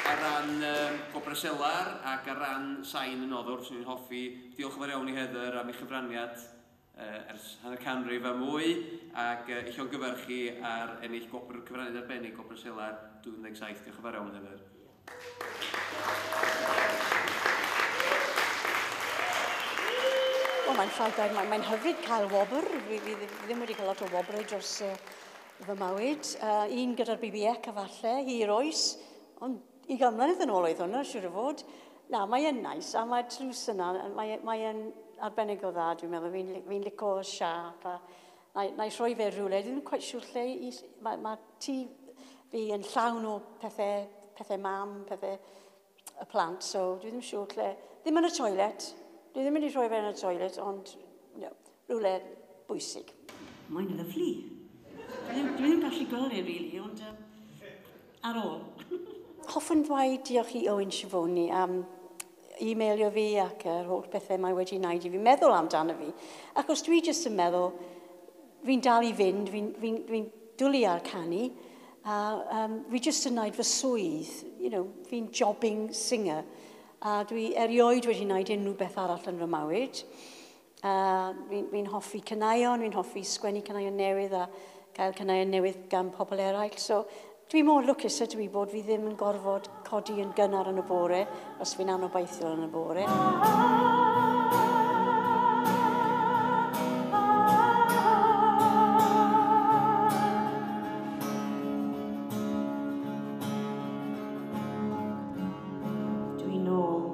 Ar ran Gwobrau Selar ac ar ran Sain y Noddwr, swn i'n hoffi diolch yn fawr iawn i Heather am ei chyfraniad ers hanner canrif a mwy, ac i llongyfarch chi ar ennill gwobr cyfraniad arbennig Gwobrau Selar 2017. Diolch yn fawr iawn, Heather. Wel, mae'n ffaith, mae'n hyfryd cael wobr. Fi ddim wedi cael lot o wobrau dros fy mywyd. Un gyda'r BBEC a falle, hir oes, ond 20 mlynedd yn ôl oedd hwnna, siŵr o fod. Na, mae'n nice, a mae'r tlws yna, mae'n arbennig o dda, dwi'n meddwl. Fi'n licio siâp, a na i rhoi fe rhywle. Dwi'n quite siŵr lle, mae tŷ fi yn llawn o pethau, pethau mam, pethau y plant, so dwi ddim siŵr lle. Ddim yn y toilet, dwi ddim yn mynd i rhoi fe yn y toilet, ond no, rhywle bwysig. Mae'n lyfli. Dwi ddim gallu gweld e, really, ond ar ôl. Hoffwn ddweud diolch i Owen Schiavone am e-mailio fi ac yr holl bethau mae wedi wneud i fi meddwl amdano fi. Achos dwi jyst yn meddwl, fi'n dal i fynd, fi'n dwlu ar canu, a fi jyst yn wneud fy swydd, fi'n jobbing singer, a dwi erioed wedi wneud unrhyw beth arall yn fy mywyd. Fi'n hoffi caneuon, fi'n hoffi sgwennu caneuon newydd a gael caneuon newydd gan pobl eraill. So, dwi mor lwcus ydw i bod fi ddim yn gorfod codi yn gynnar yn y bore, os fi'n anobeithiol yn y bore. Dwi'n ôl.